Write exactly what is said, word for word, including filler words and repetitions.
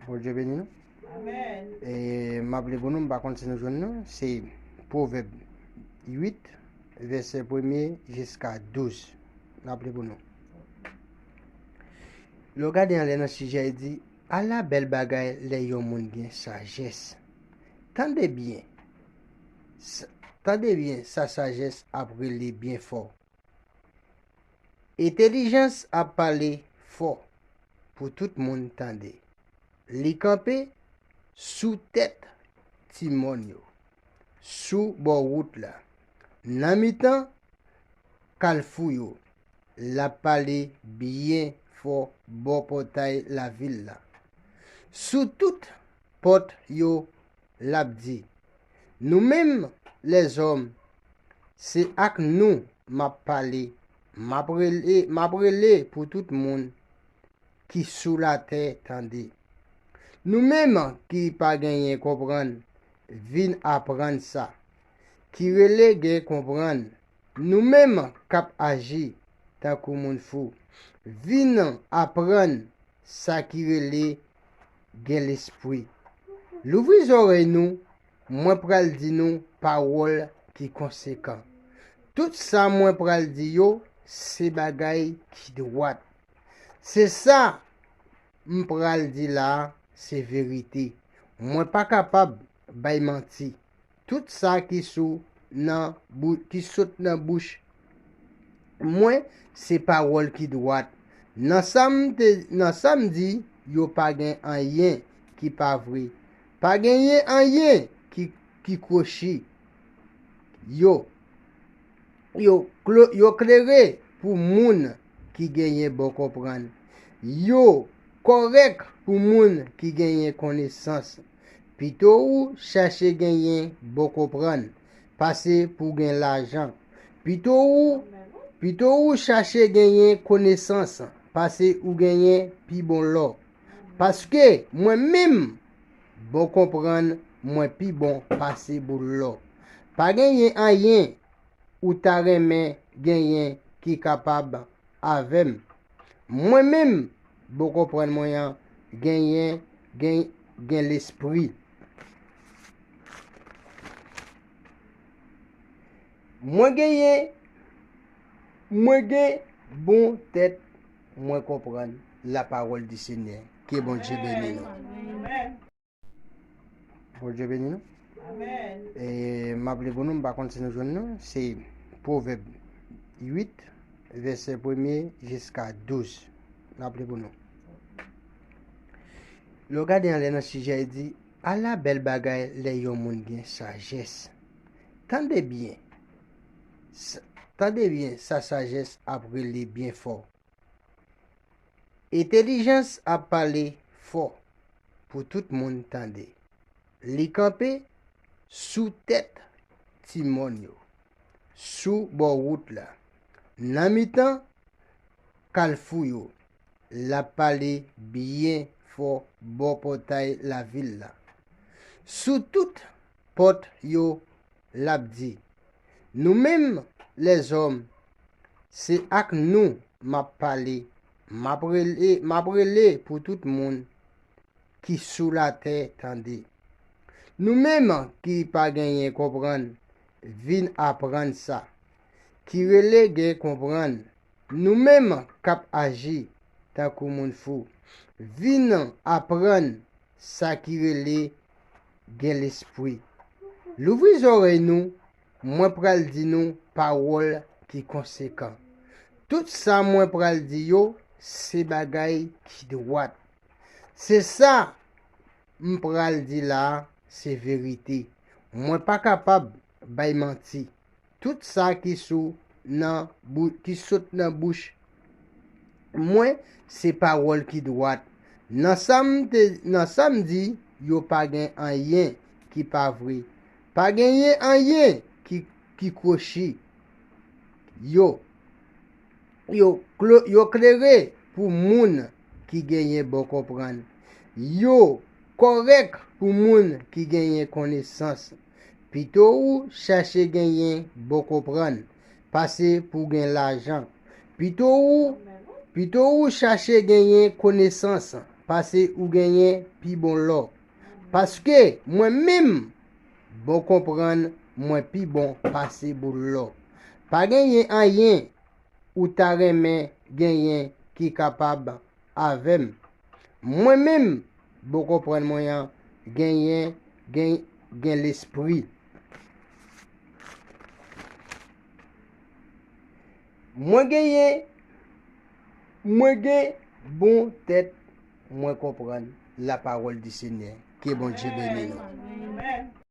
Bondye beni nou. E m ap li pou nou, m pa konn si nou jwenn nou. Se Pwovèb uit, vèsè premye jiska douz. M ap li pou nou. Lè w gade anlè nan sijè, li di, ala bèl bagay lè yon moun gen sajès. Tande byen. Tande byen sa sajès ap rele byen fò. Entèlijans ap pale fò pou tout moun tande. Li kanpe sou tèt timòn yo, sou bò wout la, nan mitan kalfou yo. L ap pale byen fò bò pòtay lavil la. Sou tout pòt yo, l ap di, nou menm lèzòm, se ak nou m ap pale, m ap rele, m ap rele pou tout moun ki sou latè tande. Nou menm ki pa genyen konprann, vin aprann sa. Ki rele gen konprann, nou menm k ap aji tankou moun fou, vin aprann sa ki rele gen lespri. Louvri zòrèy nou, mwen pral di nou pawòl ki konsekan. Tout sa mwen pral di yo, se bagay ki dwat. Se sa m pral di la a, se verite. Mwen pa kapab bay manti. Tout sa ki sou nan bou-, ki sot nan bouch mwen, se pawòl ki dwat. Nan sa m te, nan sa m di, yo pa gen anyen ki pa vre. Pa genyen anyen ki, ki kwochi. Yo, yo, klo-, yo klere pou moun ki genyen bon konprann. Yo kòrèk pou moun ki genyen konesans. Pito ou chache genyen bon konprann, pase pou gen lajan. Pito ou, pito ou chache genyen konesans, pase ou genyen pi bon lò. Paske mwen menm, bon konprann, mwen pi bon pase boul lò. Pa genyen anyen ou ta renmen genyen ki kapab avè m. Mwen menm, bon konprann mwen an, genyen, gen, gen lespri. Mwen genyen, mwen gen bon tèt, mwen konprann la parole du Seigneur. Ke Bondye beni nou. Bondye beni nou. E m ap li pou nou, m pa konn si nou jwenn nou. Se Pwovèb uit, vèsè premye jiska douz. M ap li pou nou. Lè w gade anlè nan sijè, li di, ala bèl bagay lè yon moun gen sajès. Tande byen. Tande byen sa sajès ap rele byen fò. Entèlijans ap pale fò pou tout moun tande. Li kanpe sou tèt timòn yo, sou bò wout la, nan mitan kalfou yo. L ap pale byen fò bò pòtay lavil la. Sou tout pòt yo, l ap di, nou menm lèzòm, se ak nou m ap pale, m ap rele, m ap rele pou tout moun ki sou latè tande. Nou menm ki pa genyen konprann, vin aprann sa. Ki rele gen konprann, nou menm k ap aji tankou moun fou, vin aprann sa ki rele gen lespri. Louvri zòrèy nou, mwen pral di nou pawòl ki konsekan. Tout sa mwen pral di yo, se bagay ki dwat. Se sa m pral di la a, se verite. Mwen pa kapab bay manti. Tout sa ki sou nan bou-, ki sot nan bouch mwen, se pawòl ki dwat. Nan sa m te, nan sa m di, yo pa gen anyen ki pa vre. Pa genyen anyen ki, ki kwochi. Yo, yo klo-, yo klere pou moun ki genyen bon konprann. Yo kòrèk pou moun ki genyen konesans. Pito ou chache genyen bon konprann, pase pou gen lajan. Pito ou, pito ou chache genyen konesans, pase ou genyen pi bon lò. Paske mwen menm, bon konprann mwen pi bon pase bon lò. Pa genyen anyen ou ta renmen genyen ki kapab avè m. Mwen menm, bon konprann mwen an, genyen, gen, gen lespri. Mwen genyen, mwen gen bon tèt, mwen konprann la parole du Seigneur. Ke Bondye beni nou.